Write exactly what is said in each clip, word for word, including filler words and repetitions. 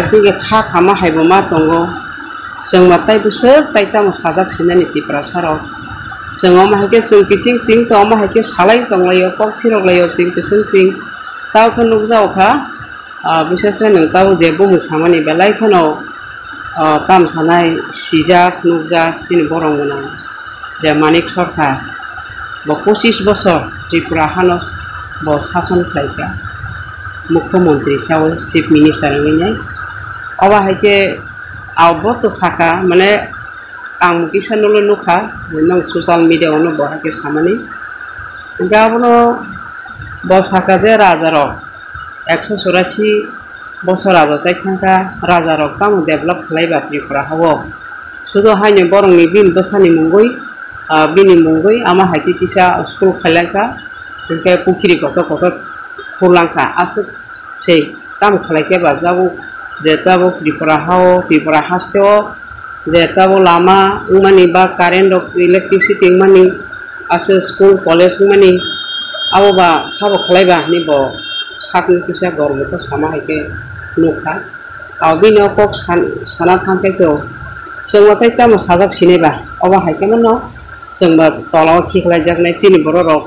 Tei kha khama hai bo ma tongo. Chwng ma tai bwswk tai tamo sajak sinani Tiprasa rok. Chwng omo hai khe chwng kiching ching to omo hai khe salai tonglaio, kok phirok laio chwng kiching ching. Tao khe nukjao kha, ah, bisase nwng tao je bumung samani belai kheno, ah, tam sanai sijak nukjak chini borok gwnang. Je Manik Sarkar, bo pochis bosor Tripura hano bo sason khlaikha, Mukhyamantri sawi, Chief Minister wngwi nai. Obo hai khe abo to saka, mane ang kisa nolo nukha, nang social media ono bo hai khe samani. Hingkhe abono bo saka je raja rok, ekso churasi bosor raja chai thangkha, raja rok tamo develop khlaiba Tripura hao. Sudo haino borokni bini bwsani mungwi, ah, bini mungwi ama hai khe kisa school khailangkha, hinkhe pukhiri kotor kotor khulangkha. Aswk se tamo khlaikhe ba tabuk, je tabuk Tripura hao, Tripura hasteo, je tabuk lama wngmani ba current rok, electricity wngmani, aswk school college wngmani, abo ba sabo khlaiba hinwi bo sakni kisa gorbo khe sama hai khe nukha. Abo bini o kok san-, sana thang khe to chwngno tei tamo sajak sinai ba, obo hai khe mano chwngba tola o khiklaijaknai chini borok rok.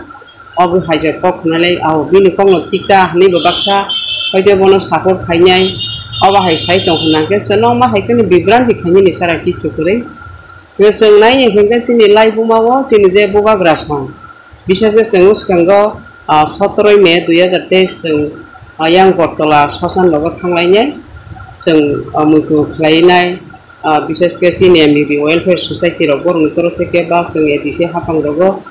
Obo hai je kok khwnalai, abo bini kokno thik ta hinwi bo baksa hoi de bono support khainai. Obo hai sai tong hwnna khe chwngno ma hai kheno bibranti khainani sara kichu kwrwi. Hwnkhe chwng nai ya hwnkhe chini laibuma o chini je bubagra song, bishes khe chwng swkango, ah, sotoroi May dui hazar teis chwng, ah, yang Agartala Soshan rogo thanglainai chwng, ah, muitu khlainai. Ah, bishes khe chini M B B Welfare Society rok borokni torof theke ba chwng A D C hapang rogo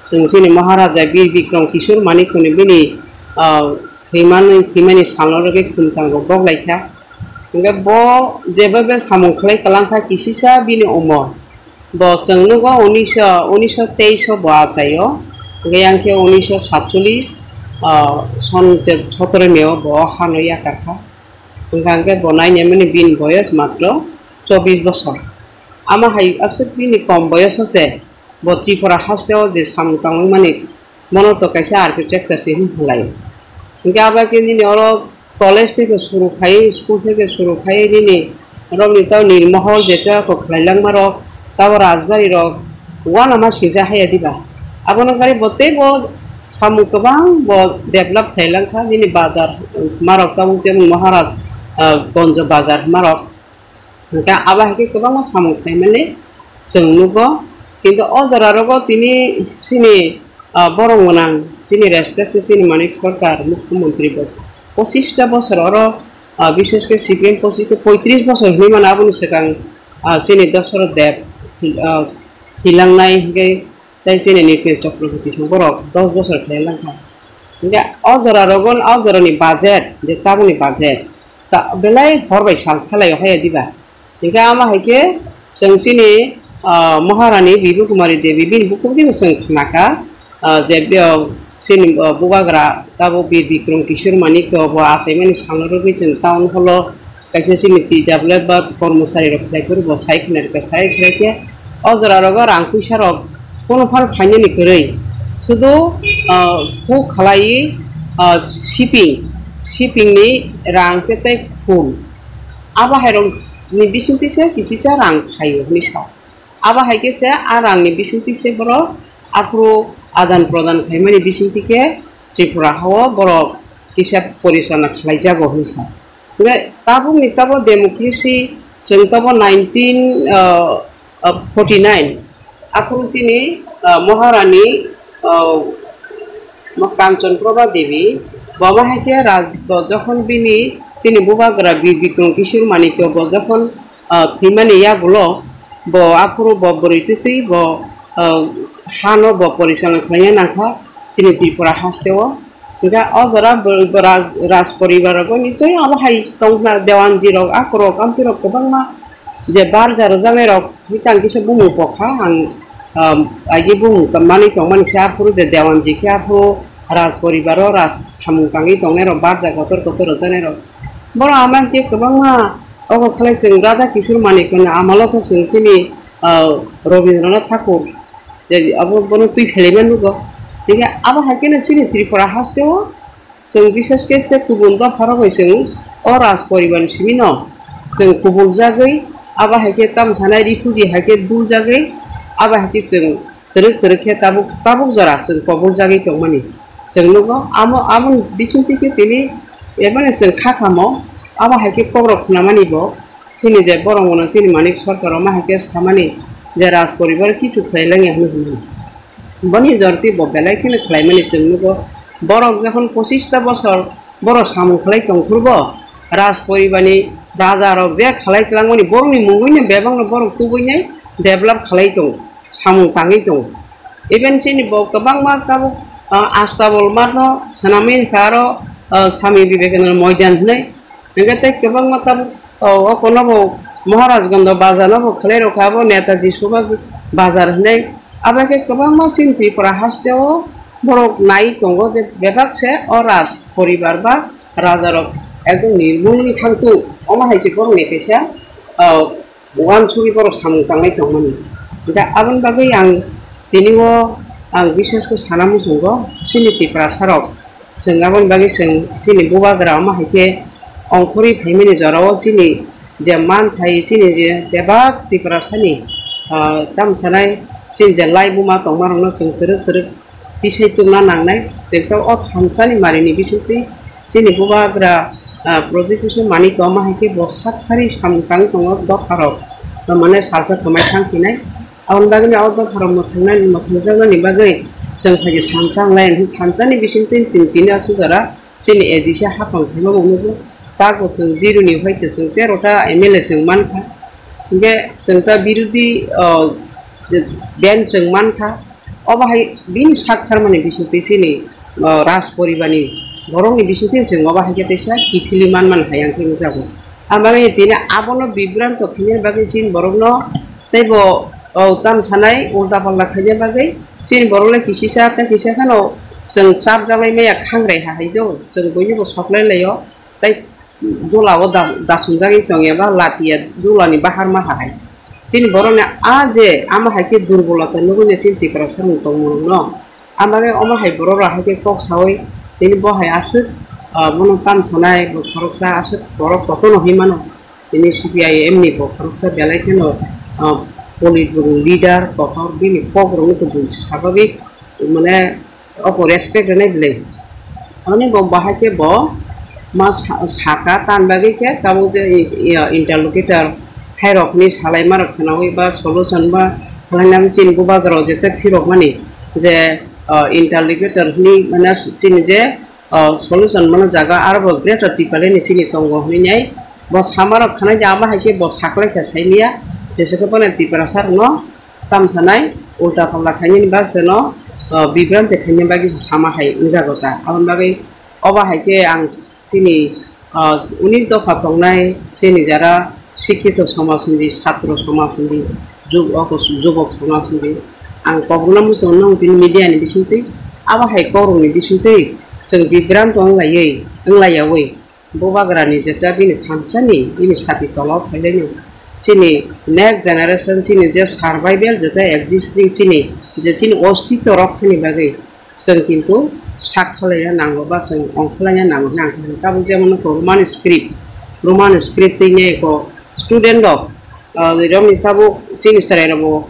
chwng chini Maharaja Bir Bikram Kishore Manikya ni bini, ah, thwimani, thwimani salno rwgwi khumtang rok boklaikha. Hingkhe bo jeba be samung khlai kwlangkha kisisa bini umor. Bo chwng nugo unisho, unisho teis o bo achaio. Hingkhe yang khe unisho satcholish, ah, son je sotoro May o bo hano yakarkha. Hingkha hingkhe bo nainai mani bini boyos matro chobbish bosor. Ama hai aswk bini kom boyoso se bo Tripura hasteo je samung tangwi mani, bono to kaisa architecture se hwn halai. Hingkhe abo khe nini oro college theke suru khai, school theke suru khai nini rokni tao nirmohol je tei kok khlai langma rok, tabo rajbari rok uanama singsa haya diba. Abono gari bo tei bo samung kwbang bo develop khai langkha nini bazar hwnma rok tamo jemon Maharaj, ah, Gonjo bazar hwnma rok. Hingkhe abo hai khe kwbangma samung khlaimani chwng nugo. Kintu o jora rogo tini chini, ah, borok gwnang chini respect chini Manik Sarkar Mukhyamantri bo pochista bosor oro, ah, bishes khe C P M pochis khe poitris bosor hinwi mano aboni swkang, ah, chini Dasarath Deb thi-, ah, thilangnai hingkhe tei chini Nripin Chakraborty song borok dos bosor khlai langkha. Hingkhe o jora rogo, o jorani budget, je tabukni budget, ta belai hor bai sal phelai o haya diba. Hingkhe ama hai khe chwng chini, ah, Maharani Bibi Kumari Devi bini bukhuk dibo chwng khnakha, ah, je, ah, chini, ah, bubagra tabuk Bir Bikram Kishore Manikya bo achaimani salno rwgwi chwng town hall o kaisa chini T W F ba kormosari rok khlai phuru bo sai khna rwkha, sai sai khe o jora rogo rang puisa rok kunu phano khainani kwrwi, sudu, ah, huk khlaiwi, ah, shipping, shipping ni rang khe tei khul, abo hai rok ni bisingtwi se kisisa rang khaio hinwi sa. Abo hai khe se a rang ni bisingtwi se borok aphuru adan prodan khaimani bisingtwi khe Tripura hao borok kisa porichalna khlaijago hinwi sa. Hingkhe tabukni tabo democracy, chwng tabo nineteen, ah, ah, forty nine, aphuru chini, ah, Maharani, ah, Kanchan Prabha Devi, bo ma hai khe raj-, bo jokhon bini chini bubagra Bir Bikram Kishore Manikya bo jokhon, ah, thwimani yagulo, bo aphuru bo bwrwi twtwi bo, ah, hano bo porichalna khlaina nangkha chini Tripura hasteo. Hingkhe o jora bo, bo raj, raj poribar rogo nichoi abo hai tongkhna dewanji rok, akhorok, amtwi rok kwbangma je barja rwjaknai rok, hwnkhe ang kisa bumung pokha, ang, um, agi bumung tong, manwi tongmani se aphuru je dewanji khe aphuru raj poribaro raj samung tangwi tongnai rok, barja kotor kotor rwjaknai rok. Borok ama khe kwbangma, obo khlai chwng Radha Kishore Manikya ni amalo khe chwng chini, uh, Rabindranath Thakur, je abo bono twi phelaima nugo. Hingkhe abo hai kheno chini Tripura hasteo chwng bishes khe je kubun dopha rok bai chwng o Raj poribar ni simi no chwng kubul jagwi, abo hai khe tamo sanai refugee hai khe dul jagwi, abo hai khe chwng twrwk twrwk khe tabuk, tabuk jora chwng kubul jagwi tongmani chwng nugo. Amo, amo bisingtwi khe tini eboni chwng kha kamo, abo hai khe kokrok khwnamani bo chini je borok mano chini Manik Sarkar rok ma hai khe samani je Raj poribar kichu khlai langya hinwi hwnmani. Boni jorti bo belai kheno khlaimani chwng nugo. Borok jokhon pochista bosor borok samung khlai tongphurbo, Raj poribarni raja rok je khlai twlangmani borokni mungwino bebakno borok tubui nai develop khlai tongo, samung tangwi tongo. Even chini bo kwbangma tabuk, ah, Astabol matno swnamwi kha aro, ah, Swami Vivekananda Moidan hinwi. Hingke tei kwbangma tabuk, o, o kono bo Maharajganj bazar no bo khlai rok kha, abo Netaji Subhas bazar hinwi. Abo khe kwbangma chini Tripura haste o borok nai tongo je bebak se o Raj poribar ba raja rok ekdom nirbhul wngwi thangtu, omo hai se borok ni kaisa, o, uansugwi borok samung tangnai tongmani. Hingke aboni bagwi ang tini o ang bishesh khe sana muchungo chini Tiprasa rok. Chwng aboni bagwi chwng chini bubagra omo hai khe ongkhorwi phaimani jorao chini je manthai chini je bebak Tiprasani, ah, tamo sanai chini je laibuma tongmarokno chwng twrwk twrwk tisai tongna nangnai. Tei khe o thansa ni mari ni bisingtwi chini bubagra, ah, Pradyot Kishore Manik omo hai khe bo sak thari samung tang tongo dopha rok, mane salsa kwmai thang sinai. Aboni bagwi ni o dopha rok mwthangna, mwthangjakna ni bagwi chwng phaidi thansa wnglai, hinwi thansa ni bisingtwi tini chini aswk jora chini A D C hapang khaima bo nugo. Tago chwng zero ni hoi te chwng tero ta M L A chwng mankha. Hingke chwng ta birodhi, ah, je, ben chwng mankha. Obo hai bini sak tharmani bisingtwi chini, o, Raj poribarni borokni bisingtwi chwng obo hai khe teisa kiphilwi manmani hai ang khe wngjago. Ang bagwi tini abono bibranto khaina bagwi chini borokno teibo, o, tam sanai ulta palta khaina bagwi chini borok le kisisa tei kisa kheno chwng chapjaklai maya khangrai ha hai do, chwng buinibo soklai laio. Tei dula o das-, dasungjagwi tongya ba latiya dula ni bahar ma hai. Chini borok ni a je ama hai khe durbolota nugwi chini Tiprasa rok tongmung no. Ama khe omo hai borok rok hai khe kok sawi tini bo hai aswk, ah, bono tam sanai bo khoroksa aswk borok kotor no hinwi mano. Tini C P I M ni bo khoroksa belai kheno, ah, Politburo leader kotor bini kok rok no tubui sababik mane obo respect rwnai bwle. Aboni bo bahai khe bo ma sa-, saka tan bagwi khe tabuk je i-, i-, interlocutor hai rok ni salai ma rok khwnawi ba solution ba khlaina chini bubagra rok jete phirok mani je, ah, interlocutor hwnwi mane chini je, ah, solution mano jaga aro bo Greater Tipraland ni chini tongo hwnwi nai bo sama rok khwnai je abo hai khe bo saklai kha saimaya jesa khe bono Tiprasa rok no tam sanai, ulta palta khainani bagwi se no, ah, bibranti khainani bagwi se sama hai wngjago ta. Aboni bagwi obo hai khe ang chini, ah, unis dopha tongnai chini jara sikhito somaj hwnwi, satro somaj hwnwi, jub-, oko jubok somaj hwnwi ang kobokno muchungo nung tini media ni bisingtwi abo hai kokrokni bisingtwi chwng bibranto wnglaiwi, wnglaiyawi. Bubagrani jeta bini thansani bini sati tola o phailaino. Chini next generation, chini je survival jeta existing, chini je chini ostitto rokhani bagwi chwng kintu sak khalaina nango ba chwng ongkhorlaina nango hwnwi ang khe tabuk jemon Roman script, Roman script twi nai ko student rok, ah, romni tabuk chini chwrai rok bo,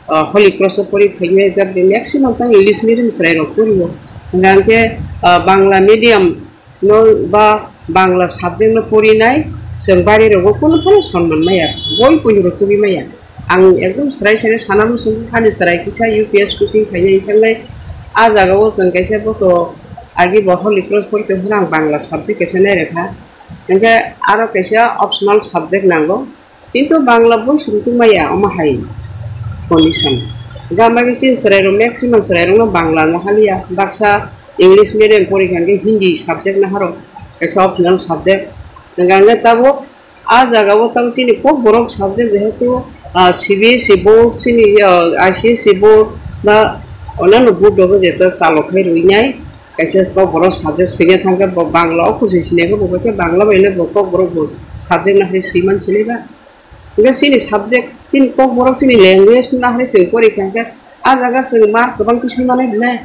ah, Holy Cross o pori phaimai, maximum tang English medium chwrai rok porio. Hwnka hwnkhe, ah, Bangla medium no ba Bangla subject no porinai chwng bari rogo kunu phano sonman maya, boi poino rok tugui maya. Ang ekdom srai srai sana muchung ani chwrai kisa U P S coaching khainai thangwi a jaga o chwng kaisa boto agi bo Holy Cross pori tong phano ang Bangla subject kaisa nai rwkha. Hwnkhe aro kaisa optional subject nango. Kintu Bangla boi song tongmaya omo hai condition. Hwnkhe ama khe chini chwrairok maximum chwrairokno Bangla no haliya, baksa English medium porikha hwnkhe Hindi subject no haro, kaisa optional subject. Hwnkhe hwnkhe tabuk a jaga o tabuk chini Kokborok subject jehetu, ah, C B S E board, chini, ah, I C S E board ba onano board rok jeto chalokhai rwinai, kaisa Kokborok subject swina thangkhe bo Bangla o kuching sini khe bo bai khe Bangla bai le bo Kokborok bo subject no hai swiman sinai ba. Hingke chini subject, chini Kokborok chini language no hai chwng pori kha hingke a jaga chwng mark kwbang tisai manai belai.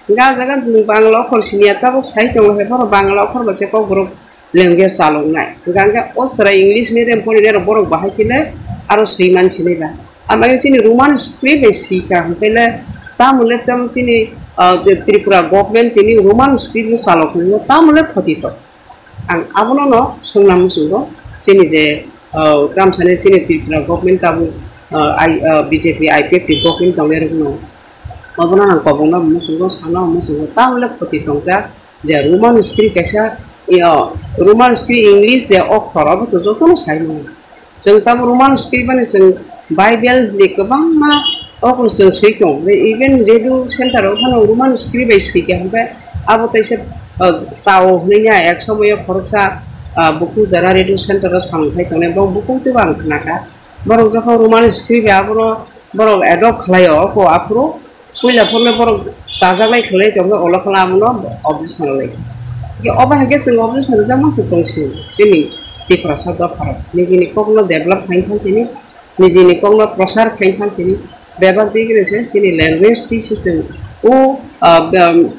Hingke a jaga nwng Bangla okhor siniya tabuk sai tongo hai phano Bangla okhor bai se Kokborok language chaloknai. Hingkha hingkhe o chwrai English medium porinai rok borok bahai khe le aro swiman sinai ba. Amai chini Roman script bai sika hingkhe le tamo le tamo chini, ah, je Tripura government tini Roman script no chalok nai tamo le khoti to. Ang abono no swngna muchungo chini je, ah, kamsani chini Tripura government tabuk, ah, I, ah, B J P I P F T government tongnai rok no. Abono ang kobongno muchungo sana muchungo tamo le khoti tongjak. Je Roman script kaisa, iyo, Roman script English je okhor, abo to jotono sai mano. Chwng tamo Roman script ani chwng Bible ni kwbangma okhor chwng swi tong. Even radio center o phano Roman script bai swi kha hwnkhe abo taisa, uh, chao hwnwi ya ek somoyo khoroksa, uh, buku jara radio center o samung khai tongnai, bo buku twibo ang khnakha. Borok jokhon Roman script bai abono borok adopt khlaio, oko aphuru puila phurle borok chajaklai khlai tongkhe, ulo khwlai abono objection rwlai. Hingkhe obo hai khe chwng objection rwjak mankhe tong sio chini Tiprasa dopharok. Nijini kokno develop khaina thang tini, nijini kokno prosar khaina thang tini, bebak digini se chini language twi se chwng o, ah, um,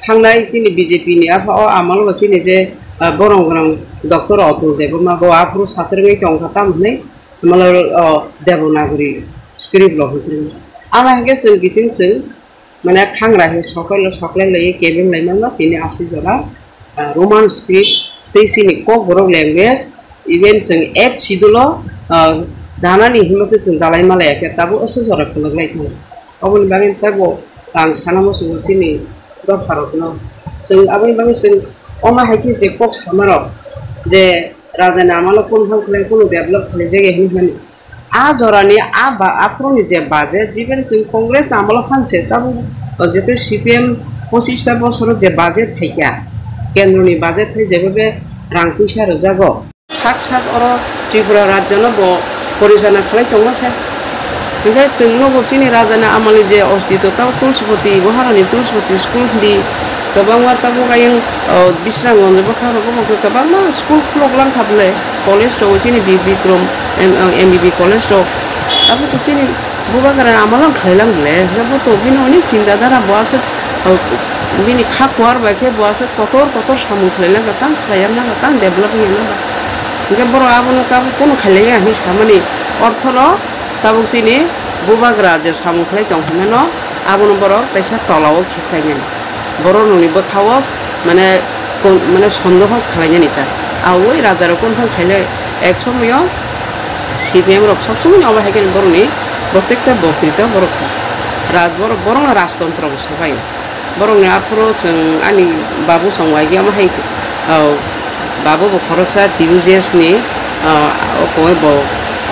thangnai chini B J P ni apha o amal bo chini je, ah, borong gwnang Doctor Atul Debbarma bo aphuru satrwngwi tongkha tamo hwnwi, Himalayo, o, Devanagari script rok hwnwi. Ama hai khe chwng kiching chwng, mane, khangra hai soklai lo, soklai laiwi kebeng lai mano, tini aswk jora, ah, Roman script tei chini Kokborok language, even chwng eighth schedule o, ah, danani himno se chwng dalai ma laiya khe, tabuk aswk jora kwlwk lai tongo. Oboni bagwi teibo ang sana muchungo chini dopharokno. Chwng aboni bagwi chwng omo hai khe je kok samarok je raja ni amalo kunu phang khlai kunu develop khlaijak ya hinwi mani. A jorani a ba-, aphuruni je budget, even chwng Congress ni amalo phan se tabuk jete C P M pochista bosoro je budget phaikha, kendroni budget phai jebabe rang puisa rwjago. Sak sak oro Tripura rajyono bo porichalona khlai tongo se. Hingkhe chwng nugo chini rajani amolni je ostito tamo Tulsipoti, Buharani Tulsipoti school hindi kwbangma tabuk ayang, o, Bisramganj bwkha rogo bo kwbangma school khulok langkha bwle, college rogo chini Bir Bikram, M-, M B B college rok. Abo to chini Bubagra amolo khlai lang bwle, hingkhe bo to bini onek chinta dhara bo aswk, o, bini kha kuar bai khe bo aswk kotor kotor samung khlai langkha, tang khlai yang nang, tang develop wng yang nang. Hingke borok abono tabuk kunu khailaiya hinwi samani orthono tabuk chini bubagra je samung khlai tong hinmano abono borok kaisa tolao khiklainani. Borok nokni bwkhao mane kon-, mane sondoho khlainani ta. Awi rajarok kunu phang khailai ek somoyo C P M rok sob somoi obo hai khe borokni protekta boktwita borok sa. Raj-, borok, borokno rajtontro bo se bai. Borokni aphuru chwng ani babu song waigwi omo hai, o, babu bo khoroksa T U J S ni, o, o koi bo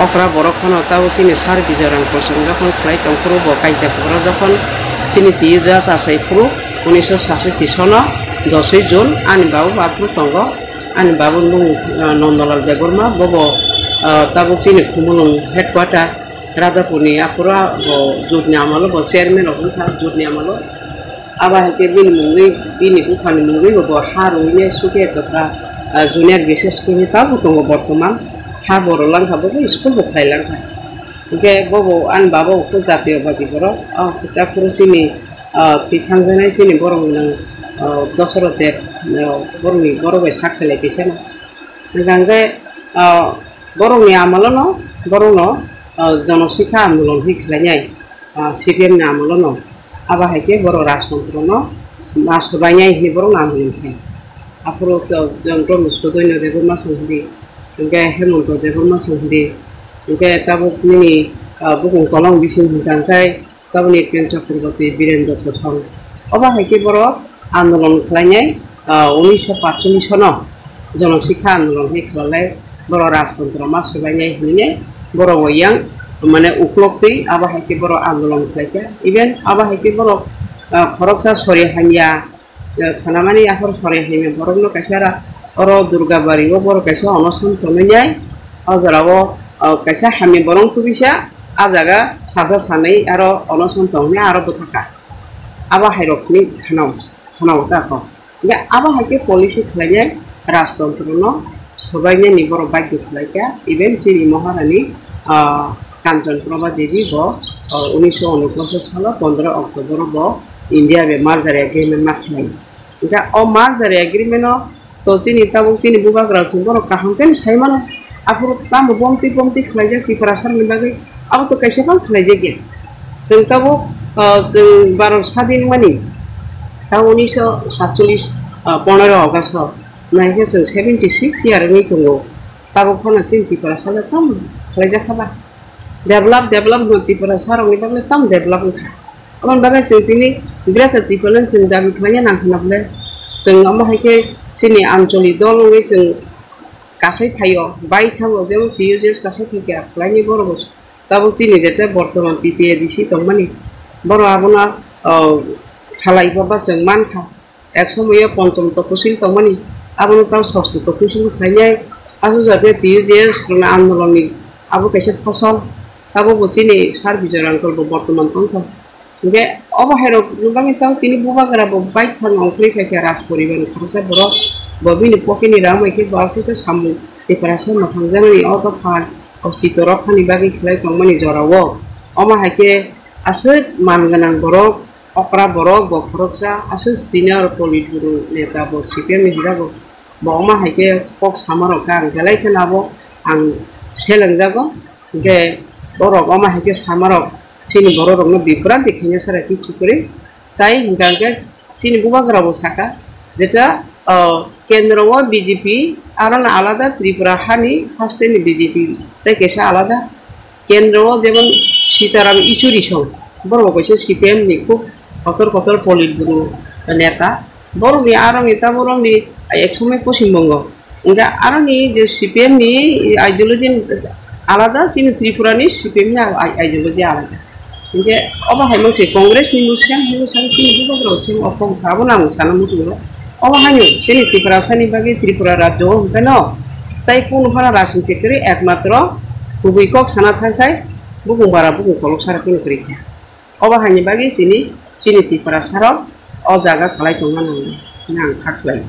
okra borok phano tabuk chini sir Bijoy Rang Kosong jokhon khlai tongphuru bo kaita phuru jokhon chini T U J S achai phuru unisho sasoti sono dosoi June ani babu bo aphuru tongo. Ani babu bung, o, Nondolal Debbarma bobo, o, tabuk chini Khumulwng headquarter Radhapurni aphuru bo jotni amalo bo chairman rok wngkha jotni amalo. Abo hai khe bini mungwi, bini buphani mungwi bo ha rwwi nai sukhe kwpha, ah, junior B C S school ni tabuk tongo bortoman. Ha bo rw langkha, bo school bo khlai langkha. Hwnkhe bo bo ani baba bo khe jatiyo badi borok. Ah, kisa phuru chini, ah, thwi thangjaknai chini borok nang, ah, Dosoro Deb, ah, borokni borok bai sak se lai kaisa no. Hwnkhe, ah, borokni amalo no, borokno, ah, jono sikha andolon hi khlainai. Ah, C P M ni amolo no. Abo hai khe borok rajtantro no ma swbainai hinwi borok no amolo khe. Aphuru to jwng to Sudoino Debbarma song hwndi, hwnkhe Hemonto Debbarma song hwndi, hwnkhe tabuk nini, ah, bukung kolong bising hwnkha hwnkhe tabukni Pen Chakraborty Biren Dotto song. Obo hai khe borok andolon khlainai, ah, unisho patchollish no jono sikha andolon hinwi khlai lai borok rajtantro ma swbainai hinwi borok bo yang mane uklok twi abo hai khe borok andolon khlai kha. Even abo hai khe borok, ah, khoroksa sori hamya, ah, khanamani aphuru sori hamya borokno kaisa ra-, oro Durgabari o borok kaisa onoson tonwi nai o jora o, ah, kaisa hamya borok tubisa a jaga sasa sanwi aro onoson tongwi aro bwthaka. Abo hai rok ni khana, khana ta kho. Hingkhe abo hai khe policy khlainai rajtantro no swbainani borok bagyo khlai kha, even chini Maharani, ah, Kanchan Prabha Devi bo, ah, unisho unoponchas salo pondro October o bo India bai merger agreement ma khlai. Hingkhe o merger agreement o To chini tabuk chini bubagra chwng borok kaham khe sai mano. Aphuru tamo bomti bomti khlaijak Tiprasa rokni bagwi, abo to kaisa phano khlaijak ya. Chwng tabuk, ah, chwng baro sadin mani, ta unisho satcholish, ah, pondro August o, naikhe chwng seventy six year wngwi tongo. Tabuk phano chini Tiprasa le tamo khlaijak kha ba. Develop, develop no Tiprasa rokni bagwi tamo develop wngkha. Aboni bagwi chwng tini Greater Tipraland chwng dabi khlaina nangkha na bwle. Chwng omo hai khe chini ancholi dol wngwi chwng kasai phaio, bai thango, jemon T U J S kasai phaikha khlaini borok bo. Tabuk chini jeta bortoman T T A D C tongmani, borok abono, o, khalai pha ba chwng mankha. Ek somoyo ponchom tokusil tongmani, abono tamo sosto tokusil khlainai. Aswk jate T U J S rwna andolonni abo kaisa phosol. Tabuk bo chini sar Bijoy Rangkol bo bortoman tongkha. Hingke obo hai rok bagwi tamo chini bubagra bo bai thang ongkhorwi phaikha raj poribar ni khoroksa borok. Bo bini pocket ni rang bai khe bo aswk khe samung Tiprasa mwkhang janani o dopha ostito rok hani bagwi khlai tongmani jorao. Omo hai khe aswk man gwnang borok, okra borok bo khoroksa aswk senior politburo neta bo C P M ni hwnjago. Bo omo hai khe kok sama rok khe ang belai kheno abo ang selengjago. Hingke borok omo hai khe sama rok chini borok rokno bibranti khaina sara kichu kwrwi. Tai hingka hingke chini bubagra bo saka, jeta, o, kendro o B J P, aro no alada Tripura hani haste ni B J P, tai kaisa alada. Kendro o jemon Sitaram Ichuri song, borok bo kaisa C P M ni khub kotor kotor politburo neta. Borok ni aro ni ta borok ni ek somoi Poschim Bongo. Hingke aroni je C P M ni ideology alada, chini Tripura ni C P M ni ideology alada. Hingke obo hai mangse Congress ni bo same, hai mangse chini bubagra bo same, o kok sa, abo no ang sana muchungo. Obo haino chini Tiprasa ni bagwi Tripura rajyo o hwnkhe no tai kunu phano rajniti kwrwi, ekmatro kubui kok sana thangkhai bukung bara bukung kolok sara kunu kwrwi kha. Obo haini bagwi tini chini Tiprasa rok o jaga kwlai tongma nango hwnwi ang kha khlai.